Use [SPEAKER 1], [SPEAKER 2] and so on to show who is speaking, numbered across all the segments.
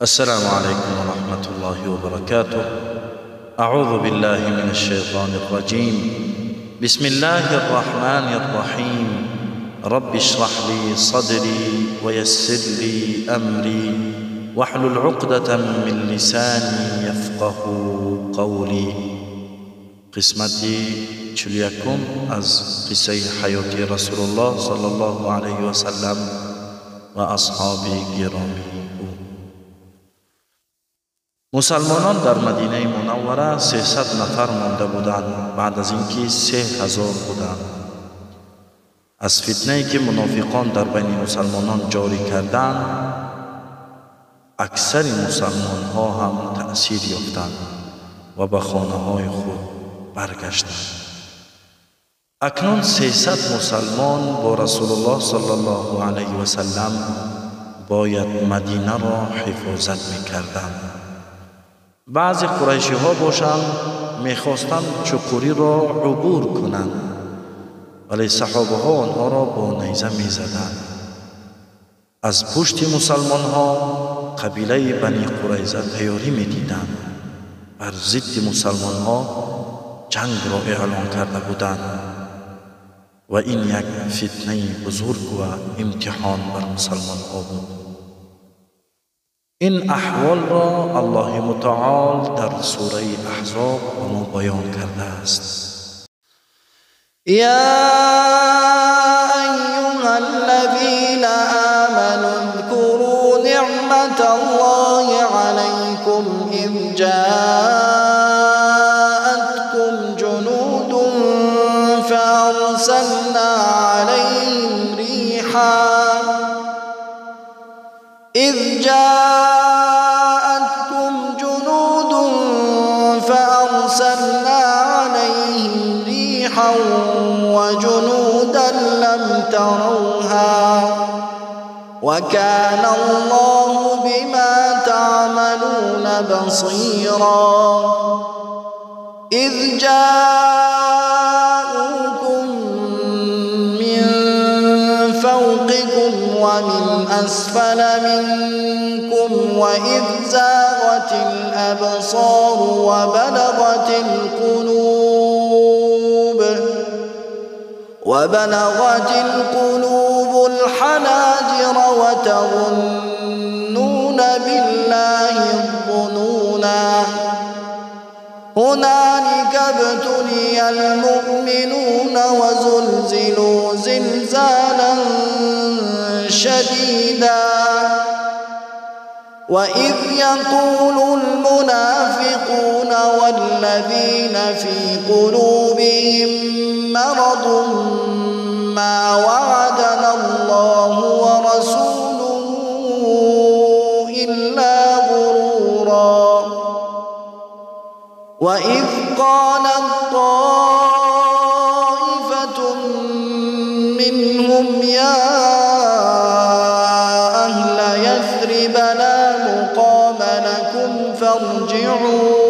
[SPEAKER 1] السلام عليكم ورحمة الله وبركاته. أعوذ بالله من الشيطان الرجيم. بسم الله الرحمن الرحيم. رب اشرح لي صدري ويسر لي أمري واحلل عقدة من لساني يفقه قولي. قسمتی 41 از قصه حیاتی رسول الله صلی الله علیه و سلم و اصحاب گرامی او. مسلمانان در مدینه منوره 300 نفر مانده بودند بعد از اینکه 3000 بودند. از فتنه‌ای که منافقان در بین مسلمانان جاری کردند، اکثر مسلمان ها هم تأثیر یافتند و به خانه های خود برگشتند. اکنون 300 مسلمان با رسول الله صلی الله علیه و سلم باید مدینه را حفاظت می‌کردند. بعضی قریشی ها باشند میخواستند چقوری را عبور کنند، ولی صحابه ها آنها را با نیزه میزدند. از پشت مسلمان ها قبیله بنی قریظه تیاری میدیدند، بر ضد مسلمان ها جنگ را اعلان کرده بودند و این یک فتنه بزرگ و امتحان بر مسلمان ها بود. این احوال را الله متعال در سوره احزاب به ما بیان کرده است.
[SPEAKER 2] یا ایها الذین آمنوا اذکروا نعمت الله علیکم اذ جاءتکم جنود فارسلنا علیهم ریحا اذ جاءتكم جنود فأرسلنا عليهم ريحا وجنودا لم تروها وكان الله بما تعملون بصيرا. إذ جاءوكم من فوقكم ومن أسفل منكم وإذ زاغت الأبصار وبلغت القلوب الحناجر وتظنون بالله الظنونا. هنالك ابتلي المؤمنون وزلزلوا زلزالا شديدا. وإذ يقول المنافقون والذين في قلوبهم مرض ما وعدنا الله ورسوله إلا غرورا. وإذ قالت طائفة منهم يا أهل يثرب لا مقام لكم فارجعوا.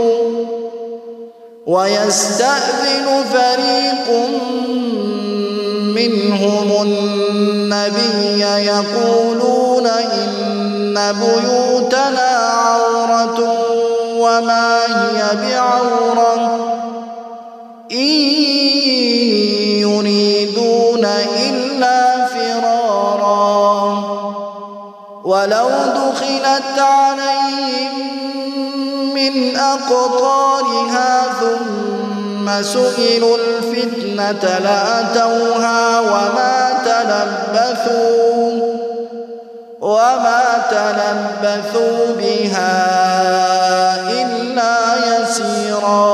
[SPEAKER 2] ويستأذن فريق منهم النبي يقولون إن بيوتنا عورة وما هي بعورة إن يريدون إلا فرارا. ولو دخلت عليهم من أقطارها ثم سئلوا الفتنة لأتوها وما تلبثوا بها إلا يسيرا.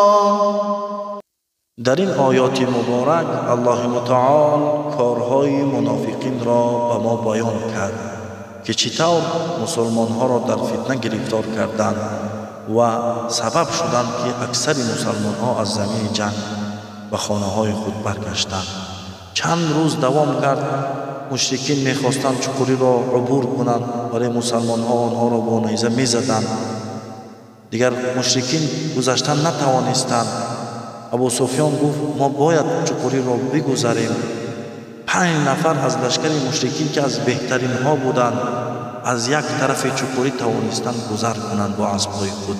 [SPEAKER 1] در این آیات مبارک الله متعال کارهای منافقین را به ما بیان کرد که چطور مسلمانها را در فتنه گرفتار کردند و سبب شدند که اکثر مسلمانها از زمین جنگ به خانه های خود برگشتند. چند روز دوام کرد. مشرکین میخواستند چقوری را عبور کنند، ولی مسلمان ها آنها را با نیزه میزدند. دیگر مشرکین گذشتن نتوانستند. ابو سفیان گفت ما باید چقوری را بگذاریم. 5 нафар аз лашкари мушрикин ки аз беҳтаринҳо буданд, аз як тарафи чуқурӣ тавонистанд гузар кунанд бо аспҳои худ.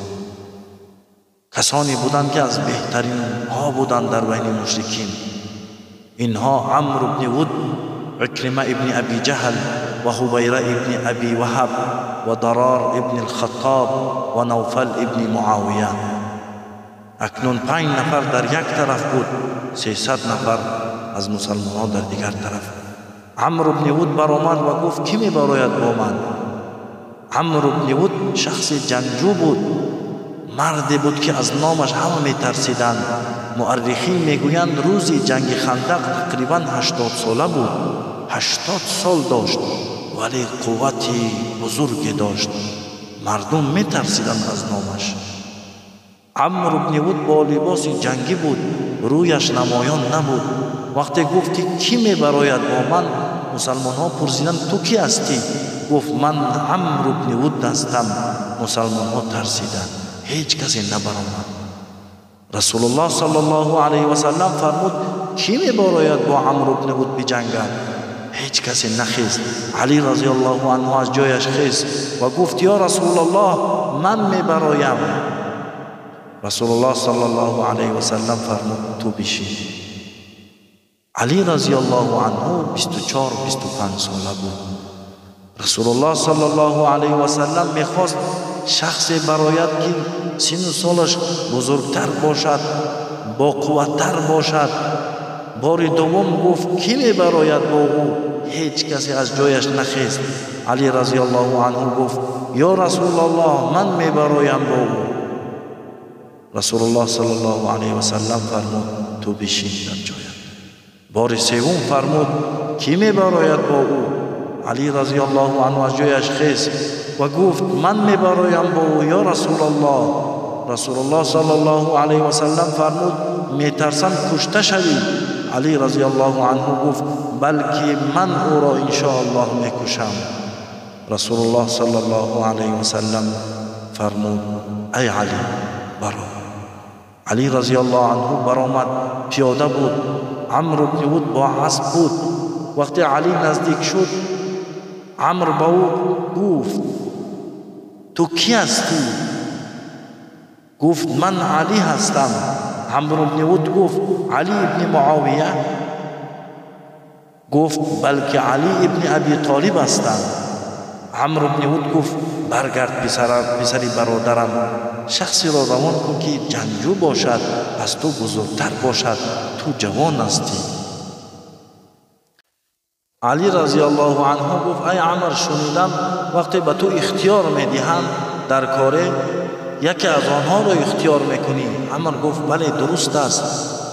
[SPEAKER 1] Касоне буданд ки аз беҳтаринҳо буданд дар байни мушрикин. Инҳо Амр ибни Вуд, Икрима ибни Аби Ҷаҳл ва Ҳубайра ибни Аби Ваҳаб ва Дарар ибни Алхаттоб ва Навфал ибни Муовия. Акнун 5 нафар дар як тараф буд, 300 нафар аз мусалмонҳо дар дигар тараф. Амр ибни Вуд баромад ва гуфт: кӣ мебарояд бо ман? Амр ибни Вуд шахси ҷангҷӯ буд, марде буд ки аз номаш ҳама метарсиданд. Муаррихин мегӯянд рӯзи ҷанги Хандақ тақрибан 80 сола буд, 80 сол дошт, вале қуввати бузурге дошт. Мардум метарсиданд аз номаш. Амр ибни Вуд бо либоси ҷангӣ буд, рӯяш намоён набуд. Вақте гуфт ки кӣ мебарояд бо ман, мусалмонҳо пурсиданд: ту кӣ ҳастӣ? Гуфт: ман Амр ибни Вуд ҳастам. Мусалмонҳо тарсиданд, ҳеҷ касе набаромад. Расулуллоҳ саллаллоҳу алайҳи васаллам фармуд: кӣ мебарояд бо Амр ибни Вуд биҷангад? Ҳеҷ касе нахест. Алӣ разияллоҳу анҳу аз ҷояш хест ва гуфт: ё Расулуллоҳ, ман мебароям. Расулуллоҳ саллаллоҳу алайҳи васаллам фармуд: ту бишин. Алӣ разияллоҳу анҳу 24-25 сола буд. Расулуллоҳ саллаллоҳу алайҳи васаллам мехост шахсе барояд ки сину солаш бузургтар бошад, боқувваттар бошад. Бори дуввум гуфт: кӣ мебарояд бо ӯ? Ҳеҷ касе аз ҷояш нахест. Алӣ разияллоҳу анҳу гуфт: ё Расулуллоҳ, ман мебароям бо ӯ. Расулуллоҳ саллаллоҳу алайҳи васаллам фармуд: ту бишин дар ҷоят. Бори севум фармуд: кӣ мебарояд бо ӯ? Алӣ разияллоҳу анҳу аз ҷояш хест ва гуфт: ман мебароям бо ӯ, ё Расулуллоҳ. Расулуллоҳ саллаллоҳу алайҳи васаллам фармуд: метарсам кушта шавӣ. Алӣ разияллоҳу анҳу гуфт: балки ман ӯро иншоаллоҳ мекушам. Расулуллоҳ саллаллоҳу алайҳи васаллам фармуд: ай Алӣ, баро. Алӣ разияллоҳу анҳу баромад, пиёда буд. Амр ибни Вуд бо асп буд. Вақте Алӣ наздик шуд, Амр ба ӯ гуфт: ту кӣ ҳастӣ? Гуфт: ман Алӣ ҳастам. Амр ибни Вуд гуфт: Алӣ ибни Муовия? Гуфт: балки Алӣ ибни Аби Толиб ҳастам. Амр ибни Вуд гуфт: баргард писари бародарам, шахсеро равон кун ки ҷангҷӯ бошад, аз ту бузургтар бошад, ту ҷавон ҳастӣ. Алӣ разияллоҳу анҳу гуфт: ай Амр, шунидам вақте ба ту ихтиёр медиҳанд дар коре, яке аз онҳоро ихтиёр мекунӣ. Амр гуфт: бале, дуруст аст.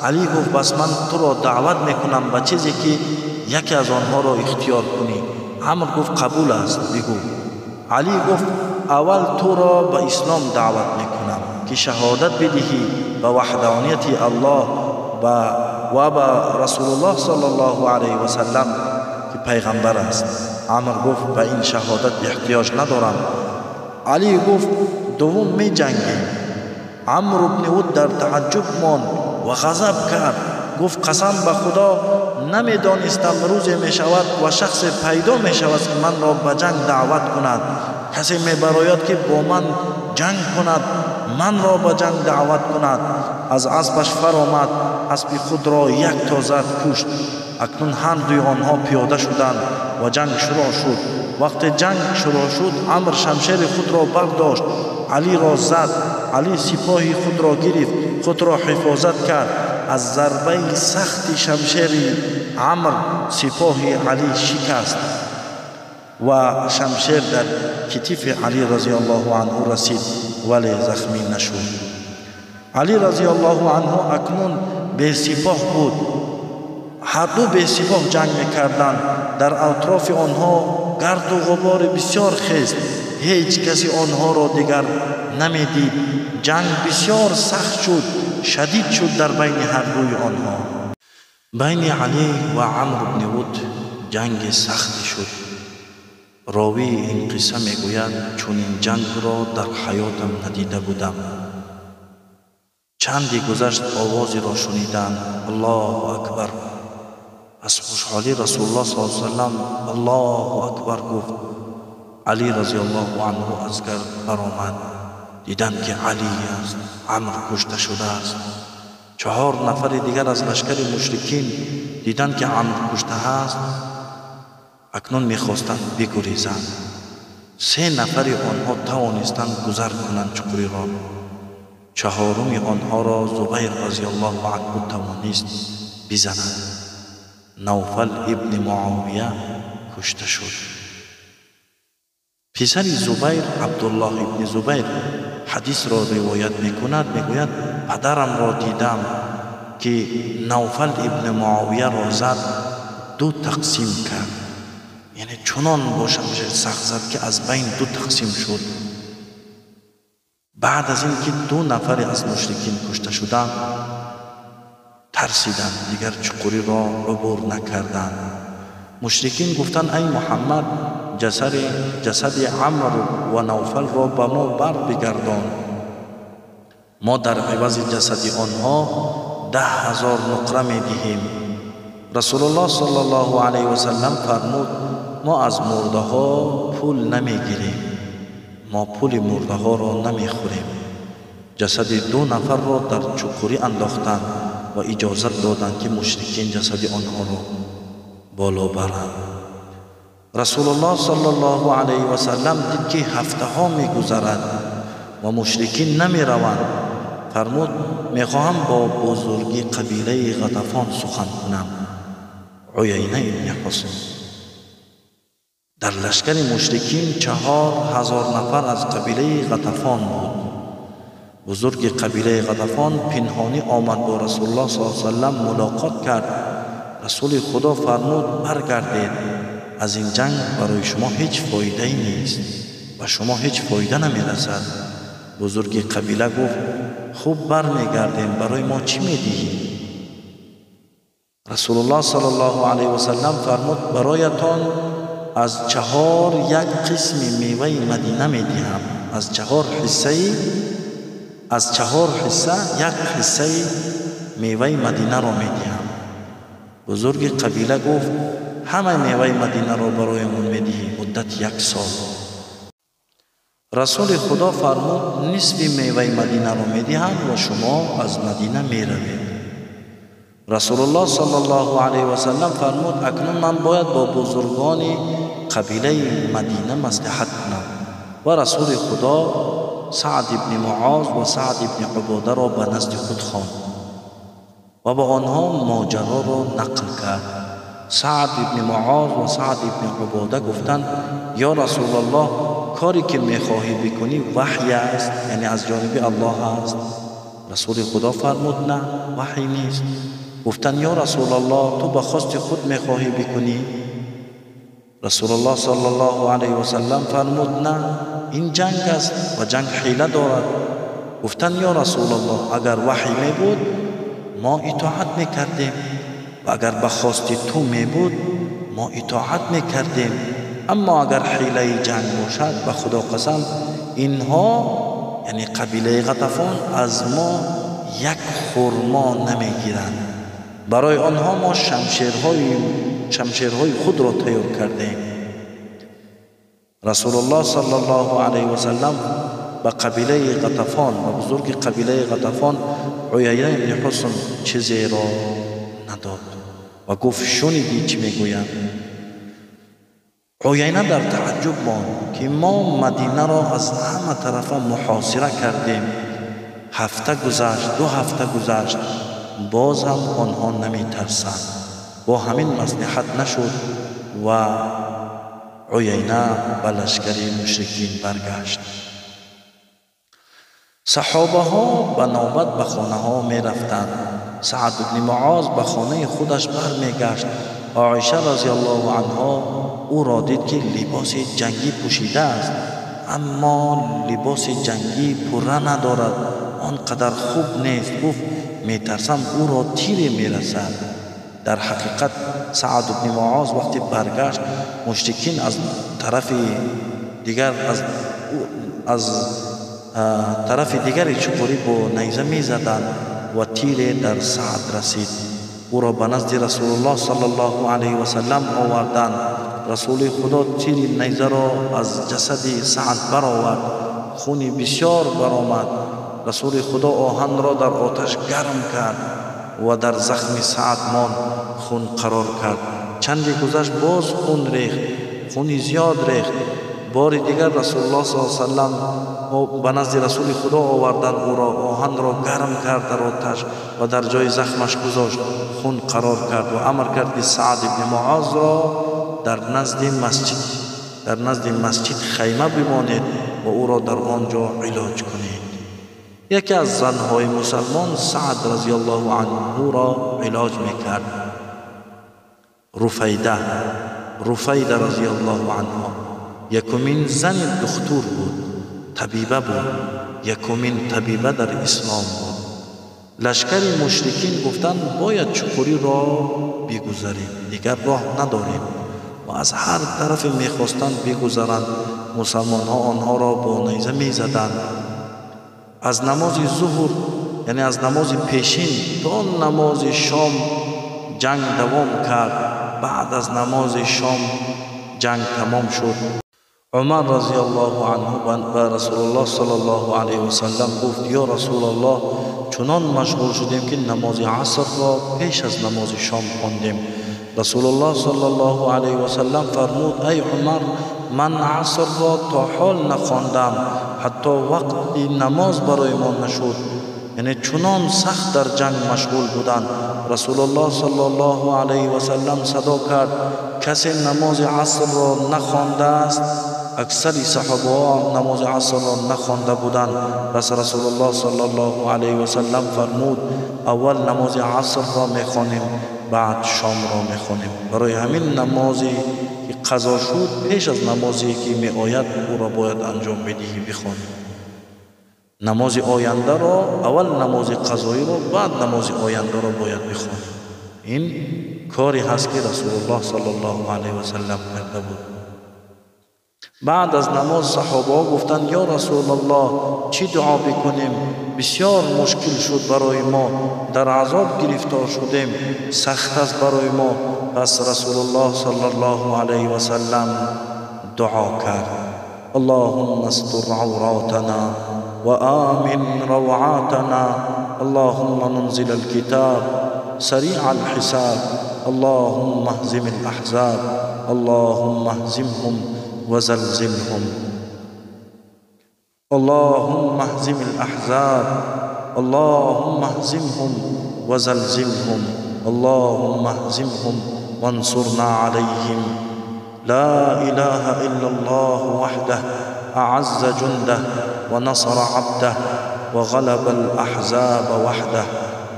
[SPEAKER 1] Алӣ гуфт: бас ман туро даъват мекунам ба чизе ки яке аз онҳоро ихтиёр кунӣ. Амр гуфт: қабул аст, бигӯ. Алӣ гуфт: аввал туро ба ислом даъват мекунам ки шаҳодат бидиҳӣ ба ваҳдонияти Аллоҳ ва ба Расулуллоҳ саллаллоҳу алайҳи васаллам ки пайғамбар аст. Амр гуфт: ба ин шаҳодат эҳтиёҷ надорам. Алӣ гуфт: дуввум меҷангем. Амр ибни Вуд дар тааҷҷуб монд ва ғазаб кард. Гуфт: қасам ба Худо, намедонистам рӯзе мешавад ва шахсе пайдо мешавад ки манро ба ҷанг даъват кунад. Касе мебарояд ки бо ман ҷанг кунад, манро ба ҷанг даъват кунад. Аз аспаш фаромад, аспи худро як то зад кушт. Акнун ҳар дуи онҳо пиёда шуданд ва ҷанг шурӯъ шуд. Вақте ҷанг шурӯъ шуд, Амр шамшери худро бардошт, Алиро зад. Алӣ сипоҳи худро гирифт, худро ҳифозат кард. Аз зарбаи сахти шамшери Амр сипоҳи Алӣ шикаст ва шамшер дар китифи Алӣ разияллоҳу анҳу расид, вале захмӣ нашуд. Алӣ разияллоҳу анҳу акнун бесипоҳ буд. Ҳар ду бесипоҳ ҷанг мекарданд. Дар атрофи онҳо гарду ғубори бисёр хест. Ҳеҷ касе онҳоро дигар намедид. Ҷанг бисёр сахт шуд, шадид шуд дар байни ҳар дуи онҳо. Байни Алӣ ва Амр ибни Вуд ҷанги сахте шуд. Ровии ин қисса мегӯяд: чунин ҷангро дар ҳаётам надида будам. Чанде гузашт, овозеро шуниданд: Аллоҳу акбар. Аз хушҳолӣ Расулуллоҳ саллаллоҳу алайҳи васаллам Аллоҳу акбар гуфт. Алӣ разияллоҳу анҳу аз гар баромад. Диданд ки Алӣ аст, Амр кушта шудааст. 4 нафари дигар аз лашкари мушрикин диданд ки Амр кушта аст, акнун мехостанд бигурезанд. 3 нафари онҳо тавонистанд гузар кунанд чуқуриро. 4-уми онҳоро Зубайр разияллоҳу анҳу тавонист бизанад. Навфал ибни Муовия кушта шуд. Писари Зубайр Абдуллоҳ ибни Зубайр ҳадисро ривоят мекунад, мегӯяд: падарамро дидам ки Навфал ибни Муовияро зад, 2 тақсим кард. Яъне чунон бо шамшер сахт зад ки аз байн 2 тақсим шуд. Баъд аз ин ки 2 нафаре аз мушрикин кушта шуданд, тарсиданд, дигар чуқуриро убур накарданд. Мушрикин гуфтанд: ай Муҳаммад, ҷасади Амр ва Навфалро ба мо бар бигардон. Мо дар ивази ҷасади онҳо 10,000 нуқра медиҳем. Расулуллоҳ саллаллоҳу алайҳи васаллам фармуд: мо аз мурдаҳо пул намегирем, мо пули мурдаҳоро намехӯрем. Ҷасади 2 нафарро дар чуқурӣ андохтанд ва иҷозат доданд ки мушрикин ҷасади онҳоро боло баранд. Расулуллоҳ саллаллоҳу алайҳи васаллам дид ки ҳафтаҳо мегузарад ва мушрикин намераванд. Фармуд: мехоҳам бо бузурги қабилаи Ғатафон сухан кунам. Уяйна ибни Ҳусн. Дар лашкари мушрикин 4000 нафар аз қабилаи Ғатафон буд. Бузурги қабилаи Ғатафон пинҳонӣ омад, бо Расулуллоҳ саллаллоҳу алайҳи васаллам мулоқот кард. Расули Худо фармуд: баргардед, аз ин ҷанг барои шумо ҳеҷ фоидае нест ва шумо ҳеҷ фоида намерасад. Бузурги қабила гуфт: хуб, бармегардем, барои мо чӣ медиҳӣ? Расулуллоҳ саллаллоҳу алайҳи васаллам фармуд: бароятон аз 4 як қисми меваи Мадина медиҳам. Аз 4 ҳисса як ҳиссаи меваи Мадинаро медиҳам. Бузурги қабила гуфт: ҳамаи меваи Мадинаро бароямон медиҳӣ муддати 1 сол. Расули Худо фармуд: нисфи меваи Мадинаро медиҳам ва шумо аз Мадина меравед. Расулуллоҳ саллаллоҳу алайҳи васаллам фармуд: акнун ман бояд бо бузургони қабилаи Мадина маслиҳат кунам. Ва Расули Худо Саъд ибни Муоз ва Саъд ибни Убодаро ба назди худ хонд ва ба онҳо моҷароро нақл кард. Саъд ибни Муоз ва Саъд ибни Убода гуфтанд: ё Расулуллоҳ, коре ки мехоҳӣ бикунӣ ваҳй аст, яъне аз ҷониби Аллоҳ аст. Расули Худо фармуд: на, ваҳй нест. Гуфтанд: ё Расулуллоҳ, ту ба хости худ мехоҳӣ бикунӣ? Расулуллоҳ саллаллоҳу алайҳи васаллам фармуд: на, ин ҷанг аст ва ҷанг ҳила дорад. Гуфтанд: ё Расулуллоҳ, агар ваҳй мебуд мо итоат мекардем ва агар ба хости ту мебуд мо итоат мекардем, аммо агар ҳилаи ҷанг бошад, ба Худо қасам, инҳо, яъне қабилаи Ғатафон, аз мо як хурмо намегиранд. Барои онҳо мо шамшерҳои худро тайёр кардем. Расулуллоҳ саллаллоҳу алайҳи васаллам ба қабилаи Ғатафон, ба бузурги қабилаи Ғатафон Уяйна ибни Ҳусн чизеро надод ва гуфт: шунидӣ чӣ мегӯям? Уяйна дар таъаҷҷуб монд ки мо Мадинаро аз ҳама тарафа муҳосира кардем. Ҳафта гузашт, 2 ҳафта гузашт, боз ҳам онҳо наметарсанд. Бо ҳамин маслиҳат нашуд ва Уяйна ба лашкари мушрикин баргашт. Саҳобаҳо ба навбат ба хонаҳо мерафтанд. Саъд ибни Муоз ба хонаи худаш бармегашт. Оиша разияллоҳу анҳо ӯро дид ки либоси ҷангӣ пӯшидааст, аммо либоси ҷангӣ пурра надорад, он қадар хуб нест. Гуфт: метарсам ӯро тире мерасад. Дар ҳақиқат Саъд ибни Муоз вақте баргашт, мушрикин аз тарафи дигар аз тарафи дигари чуқурӣ бо найза мезаданд ва тире дар Саъд расид. او را به نزد رسول الله صلی الله علیه و سلم آوردند. رسول خدا تیر نیزه را از جسد سعد برآورد، خونی بسیار برآمد. رسول خدا آهن را در آتش گرم کرد و در زخم سعد ماند، خون قرار کرد. چندی گذشت باز خون ریخت، خونی زیاد ریخت. بار دیگر رسول الله صلی الله علیه و سلم به نزد رسول خدا آوردند، او را آهن را گرم کرد در آتش و در جای زخمش گذاشت، خون قرار کرد و امر کرد که سعد ابن معاذ را در نزد مسجد خیمه بمانید و او را در آنجا علاج کنید. یکی از زنهای مسلمان سعد رضی الله عنه را علاج میکرد، رفیده رضی الله عنها یکمین زن دکتر بود، طبیبه بود، یکمین طبیبه در اسلام بود. لشکر مشرکین گفتند باید چقوری را بگذاریم، دیگر راه نداریم، و از هر طرف میخواستند بگذارند. مسلمان ها آنها را با نیزه میزدند. از نماز ظهر، یعنی از نماز پیشین تا نماز شام جنگ دوام کرد. بعد از نماز شام جنگ تمام شد. عمر رضی الله عنه به رسول الله صلی الله علیه و سلم گفت یا رسول الله، چنان مشغول شدیم که نماز عصر را پیش از نماز شام خواندیم. رسول الله صلی الله علیه و سلم فرمود ای عمر، من عصر را تا حال نخواندم، حتی وقت نماز برای ما نشد. یعنی چنان سخت در جنگ مشغول بودند. رسول الله صلی الله علیه و سلم صدا کرد کسی نماز عصر را نخوانده است؟ اکثر صحابه ها نماز عصر را نخوانده بودند. پس رسول الله صلی الله علیه و سلم فرمود اول نماز عصر را میخوانیم، بعد شام را میخوانیم. برای همین نمازی که قضا شد پیش از نمازی که می آید او را باید انجام بدهی، بخوانیم. نماز آینده را اول نماز قضایی را، بعد نماز آینده را باید بخوانیم. این کاری هست که رسول الله صلی الله علیه و سلم کرده بود. بعد از نماز صحابه ها گفتند یا رسول الله، چی دعا بکنیم؟ بسیار مشکل شد برای ما، در عذاب گرفتار شدیم، سخت است برای ما. پس رسول الله صلی الله علیه و سلم دعا کرد اللهم استر عوراتنا وآمن روعاتنا، اللهم منزل الكتاب سريع الحساب، اللهم اهزم الأحزاب، اللهم اهزمهم وزلزلهم، اللهم اهزم الأحزاب، اللهم اهزمهم وزلزلهم، اللهم اهزمهم وانصرنا عليهم. لا إله إلا الله وحده أعز جنده ونصر عبده وغلب الأحزاب وحده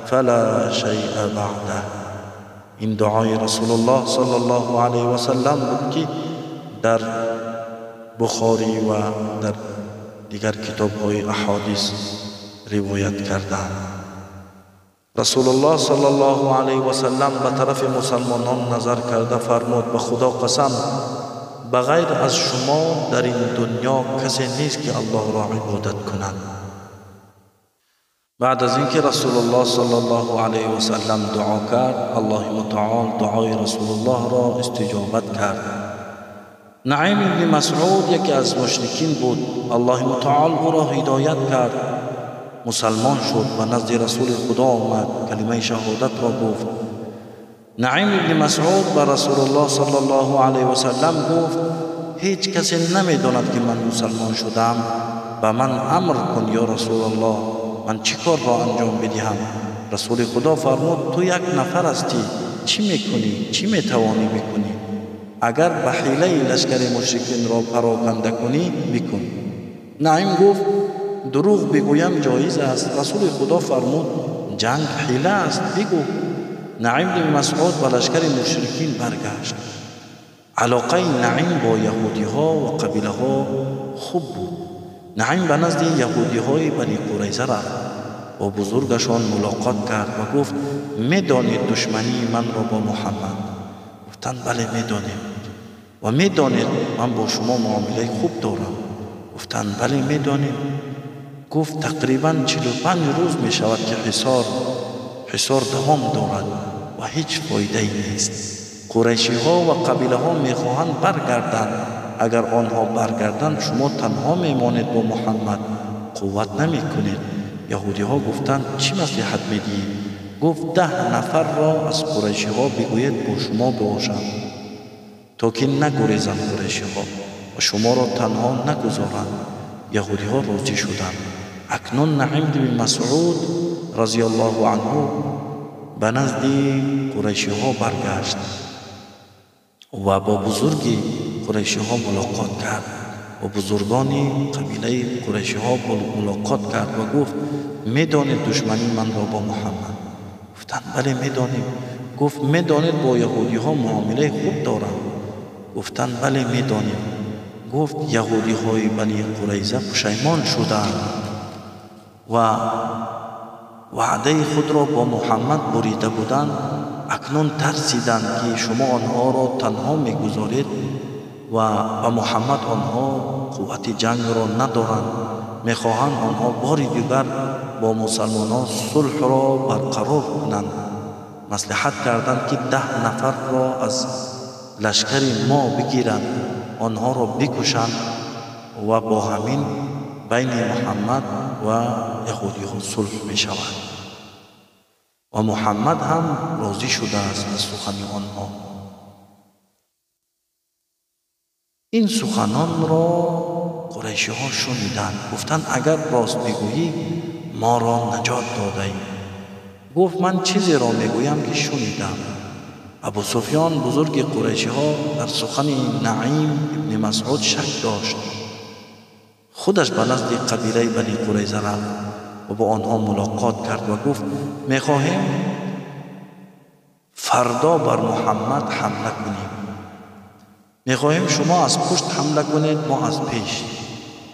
[SPEAKER 1] فلا شيء بعده. این دعای رسول الله صلی الله علیه و سلم بود که در بخاری و در دیگر کتاب‌های احادیث روایت کردند. رسول الله صلی الله علیه و سلم به طرف مسلمانان نظر کرده فرمود به خدا قسم، بغیر از شما در این دنیا کسی نیست که الله را عبادت کند. بعد از اینکه رسول الله صلی الله علیه و سلم دعا کرد، الله متعال دعای رسول الله را استجابت کرد. نعیم ابن مسعود یکی از مشرکین بود. الله متعال او را هدایت کرد، مسلمان شد و نزد رسول خدا آمد، کلمه شهادت را گفت. نعیم ابن مسعود به رسول الله صلی الله علیه و سلم گفت هیچ کسی نمیداند که من مسلمان شدم، به من امر کن یا رسول الله، من چی کار را انجام بدهم؟ رسول خدا فرمود تو یک نفر هستی، چی میکنی؟ چی میتوانی بکنی؟ اگر به حیله لشکر مشرکین را پراکنده کنی بکن. نعیم گفت دروغ بگویم جایز است. رسول خدا فرمود جنگ حیله است، بگو. نعیم بن مسعود به لشکر مشرکین برگشت. علاقه نعیم با یهودی ها و قبیله ها خوب بود. نعیم به نزد یهودی های بنی قریظه رفت و بزرگشان ملاقات کرد و گفت میدانید دشمنی من را با محمد؟ گفتند بله میدانیم. و میدانید من با شما معامله خوب دارم؟ گفتند بله میدانیم. گفت تقریبا 45 روز می شود که حصار دوام دارد و ва ҳеҷ фоидае нест. Қурайшиҳо ва қабилаҳо мехоҳанд баргарданд. Агар онҳо баргарданд, шумо танҳо мемонед бо Муҳаммад, қувват намекунед. Яҳудиҳо гуфтанд: чӣ маслиҳат медиҳӣ? Гуфт: 10 нафарро аз қурайшиҳо бигӯед бо шумо бошанд, то ки нагурезанд қурайшиҳо ва шуморо танҳо нагузоранд. Яҳудиҳо розӣ шуданд. Акнун Наим ибни Масъуд разияллоҳу анҳу ба назди қурайшиҳо баргашт ва бо бузурги қурайшиҳо мулоқот кард ва бузургони қабилаи қурайшиҳо мулоқот кард ва гуфт: медонед душмании манро бо Муҳаммад? Гуфтанд: бале, медонем. Гуфт: медонед бо яҳудиҳо муомилаи хуб дорам? Гуфтанд: бале, медонем. Гуфт: яҳудиҳои Бани Қурайза пушаймон шуданд ва ваъдаи худро бо Муҳаммад бурида буданд. Акнун тарсиданд, ки шумо онҳоро танҳо мегузоред ва ба Муҳаммад онҳо қуввати ҷангро надоранд. Мехоҳанд онҳо бори дигар бо мусалмонон сулҳро барқарор кунанд. Маслиҳат карданд, ки 10 нафарро аз лашкари мо бигиранд, онҳоро бикушанд ва бо ҳамин байни Муҳаммад ва яҳудиҳо сулҳ мешавад. Ва Муҳаммад ҳам розӣ шудааст аз сухани онҳо. Ин суханонро қурайшиҳо шуниданд. Гуфтанд: агар рост бигӯӣ, моро наҷот додаӣ. Гуфт: ман чизеро мегӯям, ки шунидам. Абу Суфён бузурги қурайшиҳо дар сухани Наим ибни Масъуд шак дошт. Худаш ба назди қабилаи Бани Қурайза рафт ва бо онҳо мулоқот кард ва гуфт: мехоҳем фардо бар Муҳаммад ҳамла кунем. Мехоҳем шумо аз пушт ҳамла кунед, мо аз пеш,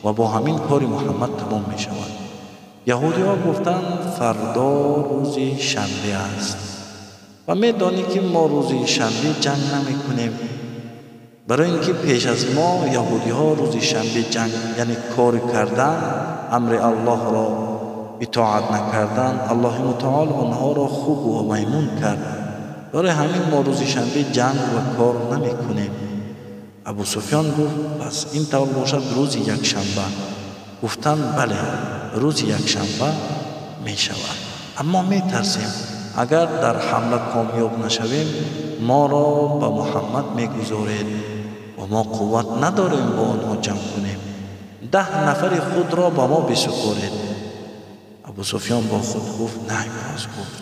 [SPEAKER 1] ва бо ҳамин кори Муҳаммад тамом мешавад. Яҳудиҳо гуфтанд: фардо рӯзи шанбе аст ва медонӣ, ки мо рӯзи шанбе ҷанг намекунем, барои ин ки пеш аз мо яҳудиҳо рӯзи шанбе ҷанг, яъне кор кардан, амри Аллоҳро итоат накардан, Аллоҳи мутаол онҳоро хуб ва маймун кард. Барои ҳамин мо рӯзи шанбе ҷанг ва кор намекунем. Абу Суфён гуфт: пас ин тавр бошад, рӯзи якшанба. Гуфтанд: бале, рӯзи якшанба мешавад, аммо метарсем, агар дар ҳамла комёб нашавем, моро ба Муҳаммад мегузоред ва мо қувват надорем бо онҳо ҷанг кунем. 10 нафари худро ба мо бисупоред. Абу Суфён бо худ гуфт: Наим рост гуфт,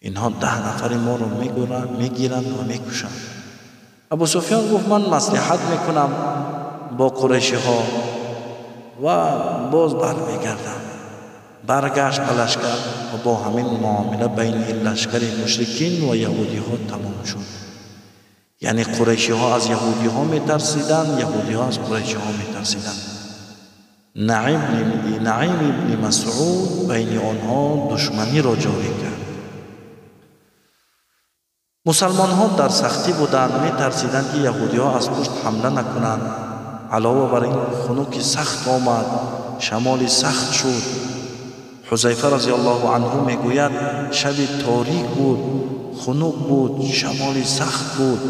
[SPEAKER 1] инҳо 10 нафари моро мегиранд ва мекушанд. Абу Суфён гуфт: ман маслиҳат мекунам бо қурайшиҳо ва боз бармегардам. Баргашт ба лашкар ва бо ҳамин муомила байни лашкари мушрикин ва яҳудиҳо тамом шуд. Яъне қурайшиҳо аз яҳудиҳо метарсиданд, яҳудиҳо аз қурайшиҳо метарсиданд. Наим ибни Масъуд байни онҳо душманиро ҷорӣ кард. Мусалмонҳо дар сахтӣ буданд, метарсиданд, ки яҳудиҳо аз пушт ҳамла накунанд. Алова бар ин хунуки сахт омад, шамоли сахт шуд. Ҳузайфа разияллоҳу анҳу мегӯяд: шаби торик буд, хунук буд, шамоли сахт буд,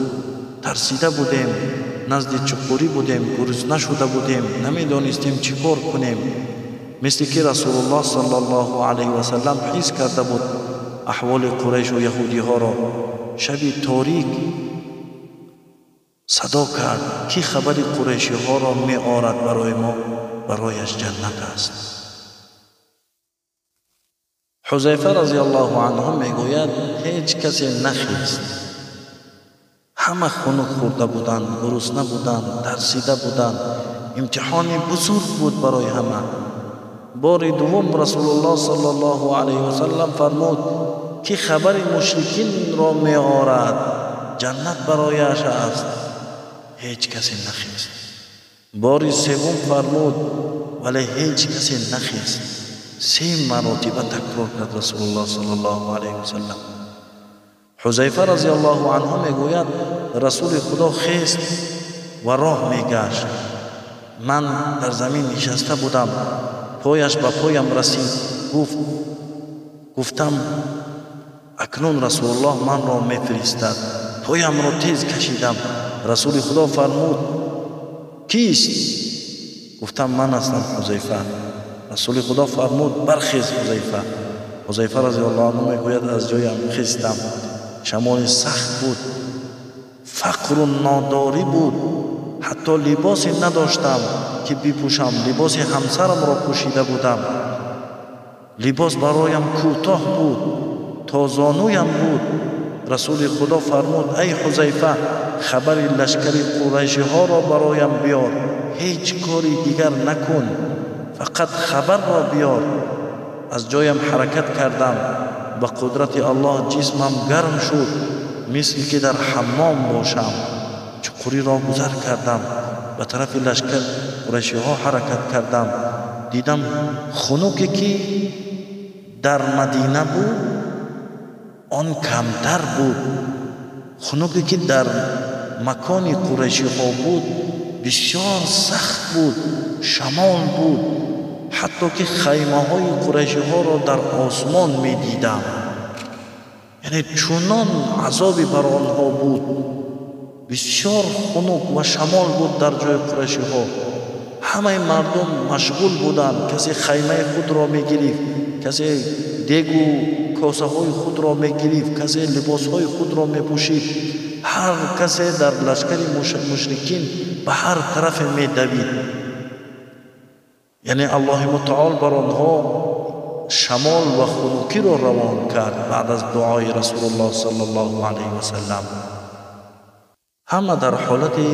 [SPEAKER 1] тарсида будем, назди чуқурӣ будем, гурусна шуда будем, намедонистем чӣ кор кунем. Мисли ки Расулуллоҳ саллаллоҳу алайҳи васаллам ҳис карда буд аҳволи қурайшу яҳудиҳоро. Шаби торик садо кард: ки хабари қурайшиҳоро меорад барои мо, барояш ҷаннат аст. Ҳузайфа разияллоҳу анҳу мегӯяд: ҳеҷ касе нахист, ҳама хунук хӯрда буданд, гурусна буданд, тарсида буданд. Имтиҳони бузург буд барои ҳама. Бори дуввум Расулуллоҳ саллаллоҳу алайҳи васаллам фармуд: ки хабари мушрикинро меорад, ҷаннат барояш аст. Ҳеҷ касе нахист. Бори севум фармуд, вале ҳеҷ касе нахист. 3 маротиба такрор кард Расулуллоҳ саллаллоҳу алайҳи васаллам. Ҳузайфа разияллоҳу анҳу мегӯяд: Расули Худо хест ва роҳ мегашт. Ман дар замин нишаста будам, пояш ба поям расид. Гуфтам: Акнун Расулуллоҳ манро мефиристад. Поямро тез кашидам. Расули Худо фармуд: кист? Гуфтам: ман ҳастам, Ҳузайфа. Расули Худо фармуд: бархез, Ҳузайфа. Ҳузайфа разияллоҳу анҳу мегӯяд: аз ҷоям хестам. Шамоли сахт буд, фақру нодорӣ буд, ҳатто либосе надоштам ки бипӯшам. Либоси ҳамсарамро пӯшида будам. Либос бароям кӯтоҳ буд, то зонуям буд. Расули Худо фармуд: эй Ҳузайфа, хабари лашкари қурайшиҳоро бароям биёр, ҳеҷ кори дигар накун, фақат хабарро биёр. Аз ҷоям ҳаракат кардам. Ба қудрати Аллоҳ ҷисмам гарм шуд, мисли ки дар ҳаммом бошам. Чуқуриро гузар кардам, ба тарафи лашкар қурайшиҳо ҳаракат кардам. Дидам хунуке ки дар Мадина буд, он камтар буд. Хунуке ки дар макони қурайшиҳо буд бисёр сахт буд, шамол буд, ҳатто ки хаймаҳои қурайшиҳоро дар осмон медидам. Яъне чунон азобе бар онҳо буд, бисёр хунук ва шамол буд дар ҷои қурайшиҳо. Ҳамаи мардум машғул буданд, касе хаймаи худро мегирифт, касе дегу косаҳои худро мегирифт, касе либосҳои худро мепӯшид. Ҳар касе дар лашкари мушрикин ба ҳар тарафе медавид. Яъне Аллоҳи мутаол бар онҳо шамол ва хунукиро равон кард баъд аз дуои Расулуллоҳ саллаллоҳу алайҳи васаллам. Ҳама дар ҳолати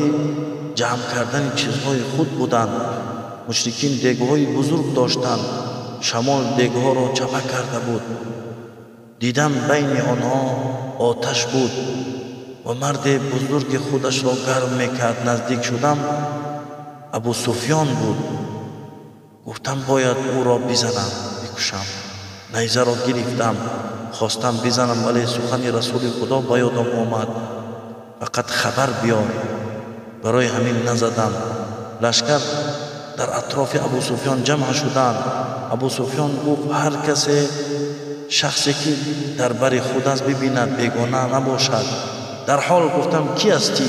[SPEAKER 1] ҷамъ кардани чизҳои худ буданд. Мушрикин дегҳои бузург доштанд. Шамол дегҳоро чапа карда буд. Дидам байни онҳо оташ буд ва марди бузурги худашро гарм мекард. Наздик шудам, Абу Суфён буд. Гуфтам бояд ӯро бизанам, бикушам. Найзаро гирифтам, хостам бизанам, вале сухани Расули Худо ба ёдам омад: фақат хабар биёр. Барои ҳамин назадам. Лашкар дар атрофи Абу Суфён ҷамъ шуданд. Абу Суфён гуфт: ҳар касе шахсе ки дар бари худ аст бибинад, бегона набошад. Дар ҳол гуфтам: кӣ ҳастӣ?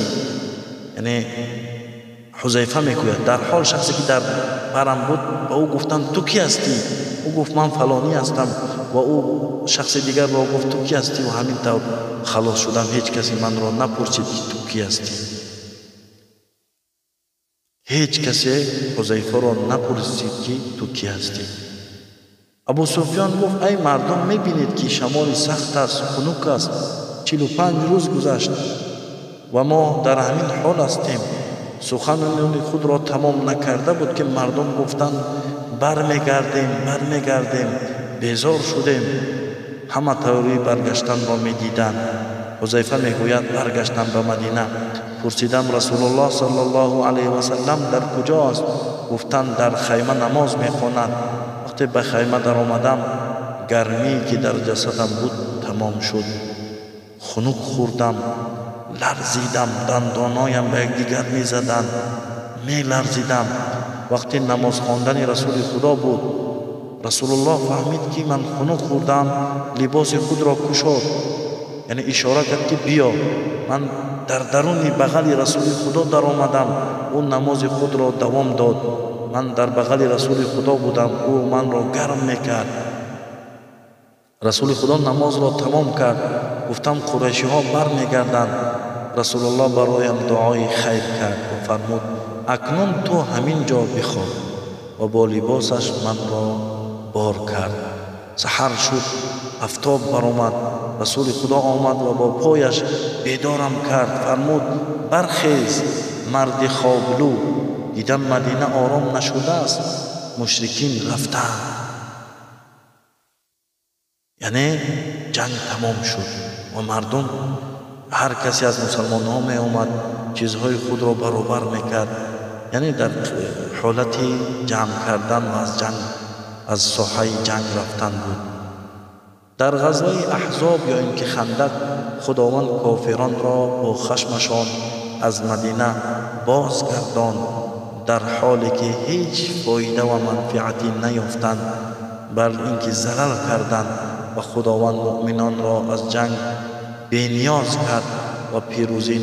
[SPEAKER 1] Яъне Ҳузайфа мегӯяд: дар ҳол шахсе ки дар барам буд ба ӯ гуфтам: ту кӣ ҳастӣ? Ӯ гуфт: ман фалонӣ ҳастам. Ва ӯ шахси дигарро гуфт: ту кӣ ҳастӣ? Ва ҳамин тавр халос шудам. Ҳеҷ касе манро напурсид ки ту кӣ ҳастӣ. Ҳеҷ касе Ҳузайфаро напурсид ки ту кӣ ҳастӣ. Абу Суфён гуфт: эй мардум, мебинед ки шамоли сахт аст, хунук аст. 45 рӯз гузашт ва мо дар ҳамин ҳол ҳастем. Сухани худро тамом накарда буд ки мардум гуфтанд: бармегардем, бармегардем, безор шудем. Ҳама таври баргаштанро медиданд. Ҳузайфа мегӯяд: баргаштам ба Мадина. Пурсидам: Расулуллоҳ саллаллоҳу алайҳи васаллам дар куҷо аст? Гуфтанд: дар хайма намоз мехонад. Вақте ба хайма даромадам, гармие ки дар ҷасадам буд тамом шуд. Хунук хӯрдам, ларзидам, дандоноям ба якдигар мезаданд, меларзидам. Вақте намоз хондани Расули Худо буд, Расулуллоҳ фаҳмид ки ман хунук хӯрдам, либоси худро кушод, яъне ишора кард ки биё. Ман дар даруни бағали Расули Худо даромадам. Ӯ намози худро давом дод. Ман дар бағали Расули Худо будам, ӯ манро гарм мекард. Расули Худо намозро тамом кард. Гуфтам: қурайшиҳо бармегарданд. Расулуллоҳ бароям дуои хайр кард ва фармуд: акнун ту ҳамин ҷо бихоб. Ва бо либосаш манро бор кард. Саҳар шуд, афтоб баромад. Расули Худо омад ва бо пояш бедорам кард. Фармуд: бархез, марди хоблу. Дидам Мадина ором нашудааст, мушрикин рафтаанд. Яъне ҷанг тамом шуд ва мардум, ҳар касе аз мусалмонҳо меомад, чизҳои худро баробар мекард. Яъне дар ҳолати ҷамъ кардан ва аз соҳаи ҷанг рафтан буд. Дар ғазваи Аҳзоб ё ин ки Хандақ, Худованд кофиронро бо хашмашон аз Мадина бозгардонд, дар ҳоле ки ҳеҷ фоида ва манфиате наёфтанд, бал ин ки зарар карданд. و خداوند مؤمنان را از جنگ بینیاز کرد و پیروزی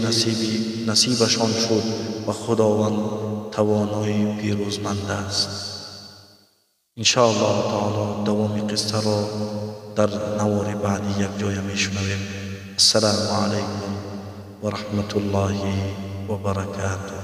[SPEAKER 1] نصیبشان شد و خداوند توانای پیروزمند است. انشاءالله تعالی دوام قصه را در نوار بعدی یک جای میشنویم. السلام علیکم و رحمت الله و برکاته.